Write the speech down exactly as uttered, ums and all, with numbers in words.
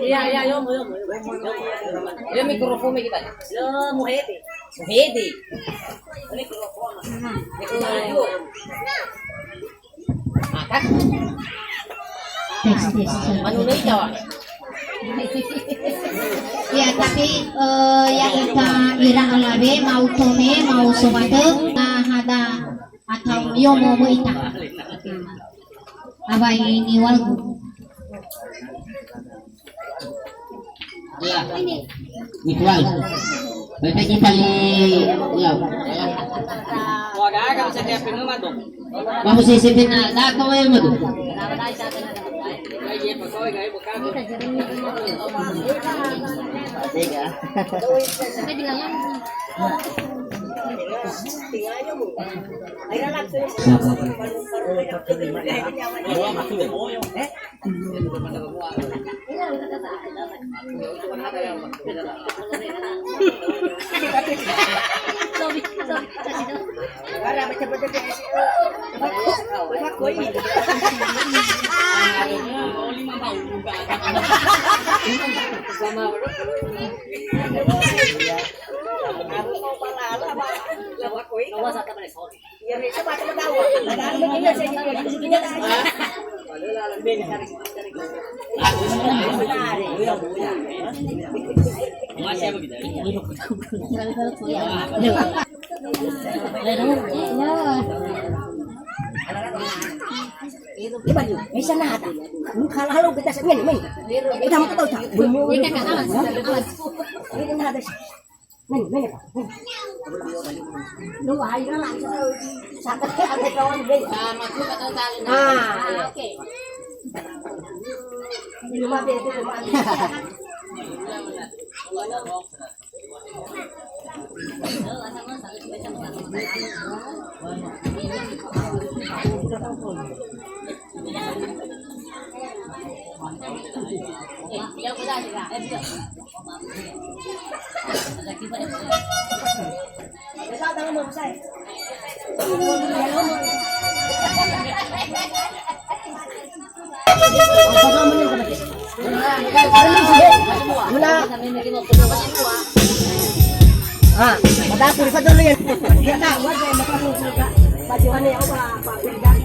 Ya, ya, yo, yo, yo. Yo mikrofon kita. Yo, muhede. Muhede. Mikrofon. Mikrofon. Tes, tes. Manulai Jawa. Ya, tapi, eh, ya ita ira alawe, mau tome, mau sobate, nah, ada atau yomo mo ita. Abai niwalgu. Iya. Ikhlas. Baik, baik, kita li-, ya. Wah, gagal bisa dia penuh, Mas, dong. Bagus sih, sih, pernah datang, ya, Mas, dong. Asik, ya. Siapa? Ini kan awas. Ini kan awas. Ini kan awas. Mana, mana, Pak? Mana? Lu air lah, sampai ada kawan deh. Ah, oke. Di rumah dia, di rumah. Ah, pada aku di sana dulu ya. Dia tahu aja yang bakal suka. Baju aneh apa, Pak Firdan.